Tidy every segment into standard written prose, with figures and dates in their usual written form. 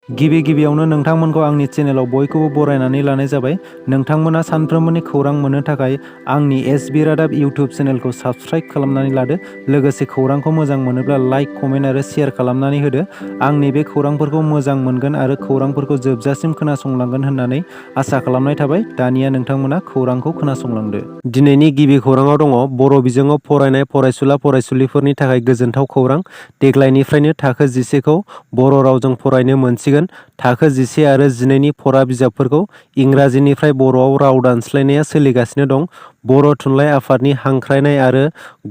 गिबियावनो नोंथांमोनखौ आंनि चेनेलाव बयखौबो बरायनानै लानाय जाबाय। नोंथांमोना सानफ्रोमबोनि खौरां मोननो थाखाय आंनि एसबि रादाब इउटिउब चेनेलखौ साबस्क्राइब खालामनानै लादो। लोगोसे खौरांखौ मोजां मोनोब्ला लाइक, कमेन्ट आरो शेयार खालामनानै होदो। आंनि बे खौरांफोरखौ मोजां मोनगोन आरो खौरांफोरखौ जोबजासिम खोनासंलांगोन होननानै आसा खालामनाय थाबाय। दानिया नोंथांमोना खौरांखौ खोनासंलांदो। दिनैनि गिबि खौराङाव दङ बर' बिजोङाव फरायनाय फरायसुला-फरायसुलिफोरनि थाखाय गोजोनथाव खौरां। देग्लायनिफ्रायनो थाखो 11खौ बर' रावजों फरायनो मोनसिगोन। थाखो 11 आरो 12नि फरा बिजाबफोरखौ इंराजिनिफ्राय बर'आव राव दानस्लायनाया सोलिगासिनो दं। बर' थुनलाइ आफादनि हांख्रायनाय आरो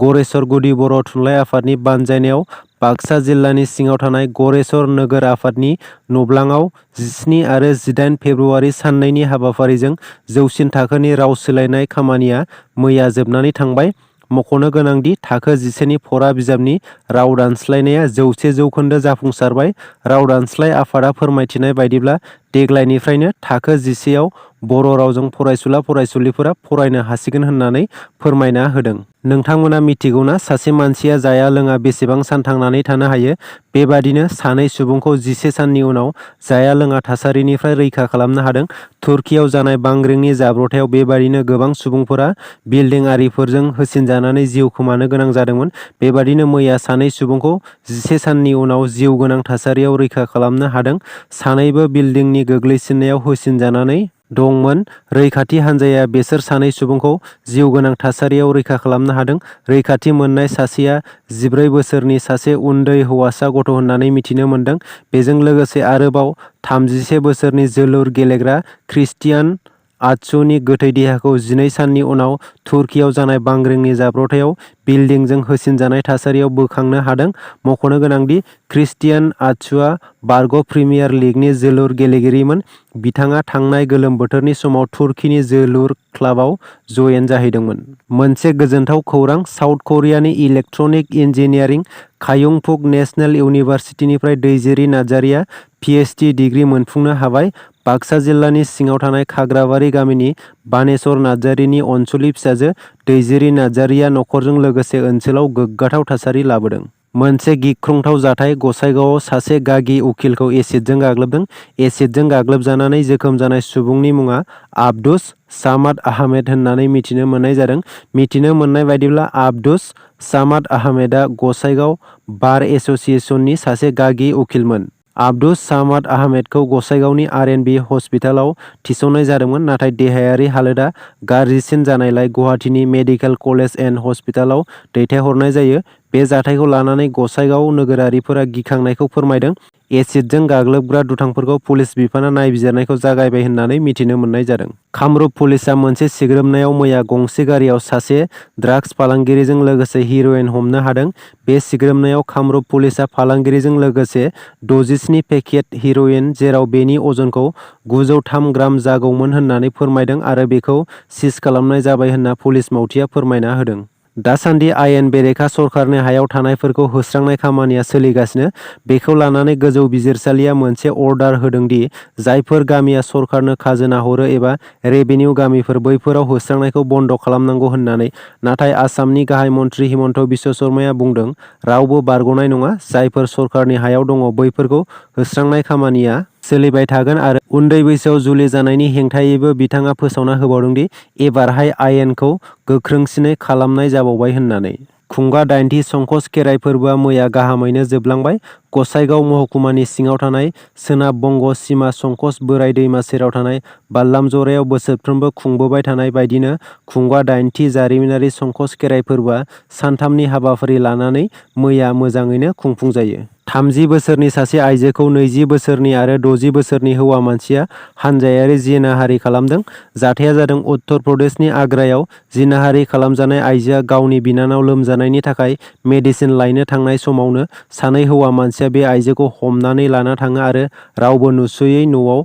गरेस्वर गुदि बर' थुनलाइ आफादनि बानजायनायाव बाक्सा जिल्लानि सिङाव थानाय गरेस्वर नोगोर आफादनि नब्लाङाव 17 आरो 18 फेब्रुआरि साननैनि हाबाफारिजों जौसिन थाखोनि राव सोलायनाय खामानिया मैया जोबनानै थांबाय। मख'नो गोनांदि थाखो 11नि फरा बिजाबनि राव दानस्लायनाया 100% जाफुंसारबाय। राव दानस्लाय आफादा फोरमायथिनाय बायदिब्ला देग्लायनिफ्रायनो थाखो 11आव बर' रावजों फरायसुला-फरायसुलिफोरा फरायनो हासिगोन होननानै फोरमायना होदों। नोंथांमोना मिथिगौना सासे मानसिया जाया लोङा बेसेबां सान थांनानै थानो हायो? बेबादिनो सानै सुबुंखौ 11 साननि उनाव जाया लोङा थासारिनिफ्राय रैखा खालामनो हादों। तुर्कीयाव जानाय बांग्रिंनि जाब्रबथायाव बेबादिनो गोबां सुबुंफोरा बिल्डिं आरिफोरजों होसिनजानानै जिउ खोमानो गोनां जादोंमोन। बेबादिनो मैया सानै सुबुंखौ 11 साननि उनाव जिउ गोनां थासारियाव रैखा खालामनो हादों। सानैबो बिल्डिंनि गोग्लैसिननायाव होसिनजानानै दंमोन। रैखाथि हान्जाया बेसोर सानै सुबुंखौ जिउ गोनां थासारियाव रैखा खालामनो हादों। रैखाथि मोननाय सासेया 14 बोसोरनि सासे उन्दै हौवासा गथ' होननानै मिथिनो मोन्दों। बेजों लोगोसे आरोबाव 31 बोसोरनि जोलुर गेलेग्रा क्रिस्टियान आत्सुनि गोथै देहाखौ 12 साननि उनाव तुर्कीयाव जानाय बांग्रिंनि जाब्रबथायाव बिल्डिंजों होसिनजानाय थासारियाव बोखांनो हादों। मख'नो गोनांदि क्रिस्टियान आत्सुआ बारग' प्रिमियार लिगनि जोलुर गेलेगिरिमोन। बिथाङा थांनाय गोलोम बोथोरनि समाव तुर्कीनि जोलुर क्लाबाव जयेन जाहैदोंमोन। मोनसे गोजोनथाव खौरां साउथ करियानि इलेक्ट्रनिक इन्जिनियारिं कायुंपुक नेशनेल इउनिभार्सिटिनिफ्राय दैजिरि नार्जारिया पिएइचडि डिग्री मोनफुंनो हाबाय। बाक्सा जिल्लानि सिङाव थानाय खाग्राबारि गामिनि बानेस्वर नार्जारिनि अनसुलि फिसाजो दैजिरि नार्जारिया नखरजों लोगोसे ओनसोलाव गोग्गाथाव थासारि लाबोदों। मोनसे गिख्रंथाव जाथाय गसाइगावआव सासे गागि उखिलखौ एसिडजों गाग्लोबदों। एसिडजों गाग्लोबजानानै जोखोम जानाय सुबुंनि मुङा आब्दुस सामाद आहमेद होननानै मिथिनो मोननाय जादों। मिथिनो मोननाय बायदिब्ला आब्दुस सामाद आहमेदआ गसाइगाव बार एस'सिएशननि सासे गागि उखिलमोन। आब्दुस सामाद आहमेदखौ गसाइगावनि आर.एन.बि. हस्पिटालाव थिसननाय जादोंमोन, नाथाय देहायारि हालोदा गाज्रिसिन जानायलाय गुवाहाटीनि मेडिकेल कलेज एन्ड हस्पिटालाव दैथायहरनाय जायो। बे जाथायखौ लानानै गसाइगाव नोगोरारिफोरा गिखांनायखौ फोरमायदों। एसिडजों गाग्लोबग्रा दुथांफोरखौ पुलिस बिफाना नायबिजिरनायखौ जागायबाय होननानै मिथिनो मोननाय जादों। कामरुप पुलिसआ मोनसे सिग्रोमनायाव मैया गंसे गारियाव सासे ड्राग्स फालांगिरिजों लोगोसे हिर'इन हमनो हादों। बे सिग्रोमनायाव कामरुप पुलिसआ फालांगिरिजों लोगोसे 67 पेकेट हिर'इन, जेराव बेनि अजनखौ 903 ग्राम जागौमोन होननानै फोरमायदों आरो बेखौ सिज खालामनाय जाबाय होनना पुलिस मावथिआ फोरमायना होदों। दासान्दि आयेन बेरेखा सरखारनि हायाव थानायफोरखौ होस्रांनाय खामानिया सोलिगासिनो। बेखौ लानानै गोजौ बिजिरसालिया मोनसे अर्डार होदों दि जायफोर गामिया सरखारनो खाजोना हरो एबा रेभिनिउ गामिफोर बैफोराव होस्रांनायखौ बन्द' खालामनांगौ होननानै। नाथाय आसामनि गाहाय मन्थ्रि हिमन्त बिश्व शर्माया बुंदों, रावबो बारग'नाय नङा। जायफोर सरखारनि हायाव दङ बैफोरखौ होस्रांनाय खामानिया सोलिबाय थागोन आरो उन्दै बैसोआव जुलि जानायनि हेंथायैबो बिथाङा फोसावना होबावदोंदि एबारहाय आयेनखौ गोख्रोंसिनै खालामनाय जाबावबाय होननानै। खुंगा 8थि संकस खेराइ फोरबोआ मैया गाहामैनो जोबलांबाय। गसाइगाव महकुमानि सिङाव थानाय सोनाब बंग सिमा संकस बोराइ दैमा सेराव थानाय बाल्लामजरायाव बोसोरफ्रोमबो खुंबोबाय थानाय बायदिनो खुंगा 8थि जारिमिनारि संकस खेराइ फोरबोआ सानथामनि हाबाफारि लानानै मैया मोजाङैनो खुंफुंजायो। 30 बोसोरनि सासे आइजोखौ 20 बोसोरनि आरो 60 बोसोरनि हौवा मानसिया हानजायारि जिनाहारि खालामदों। जाथाया जादों उत्तर प्रदेशनि आग्रायाव। जिनाहारि खालामजानाय आइजोआ गावनि बिनानाव लोमजानायनि थाखाय मेडिसिन लायनो थांनाय समावनो सानै हौवा मानसिया बे आइजोखौ हमनानै लाना थाङो आरो रावबो नुस'यै न'आव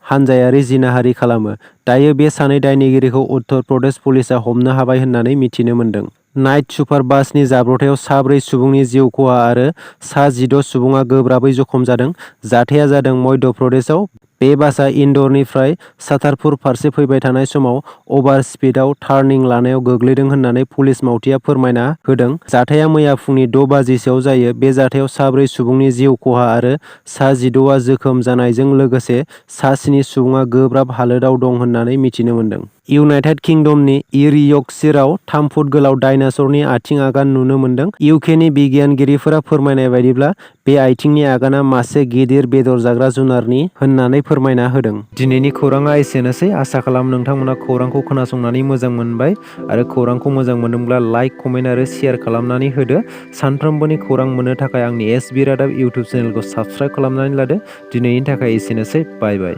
हानजायारि जिनाहारि खालामो। दायो बे सानै दायनिगिरिखौ उत्तर प्रदेश पुलिसआ हमनो हाबाय होननानै मिथिनो मोन्दों। नाइट सुपार बासनि जाब्रबथायाव 4 सुबुंनि जिउ खहा आरो 16 सुबुङा गोब्राबै जखम जादों। जाथाया जादों मध्य प्रदेशआव। बे बासआ इन्दरनिफ्राय सातारपुर फारसे फैबाय थानाय समाव अभार स्पिडआव टार्निं लानायाव गोग्लैदों होननानै पुलिस मावथिआ फोरमायना होदों। जाथाया मैया फुंनि 6 बाजिसोआव जायो। बे जाथायाव सा 4 सुबुंनि जिउ खहा आरो सा 12आ जोखोम जानायजों लोगोसे सा 7 सुबुङा गोब्राब हालोदाव दं होननानै मिथिनो मोन्दों। इउनाइटेड किंडमनि इयर्कशिराव 3 फुट गोलाव डायनासरनि आथिं आगान नुनो मोन्दों। इउकेनि बिगियानगिरिफोरा फोरमायनाय बायदिब्ला बे आथिंनि आगाना मासे गिदिर बेदर जाग्रा जुनारनि होननानै फोरमायना होदों। दिनैनि खौराङा एसेनोसै। आसा खालाम नोंथांमोना खौरांखौ खोनासंनानै मोजां मोनबाय आरो खौरांखौ मोजां मोनदोंब्ला लाइक, कमेन्ट आरो शेयार खालामनानै होदो। सानफ्रोमबोनि खौरां मोननो थाखाय आंनि एसबि रादाब इउटुब चेनेलखौ साबस्क्राइब खालामनानै लादो। दिनैनि थाखाय एसेनोसै। बाय बाय।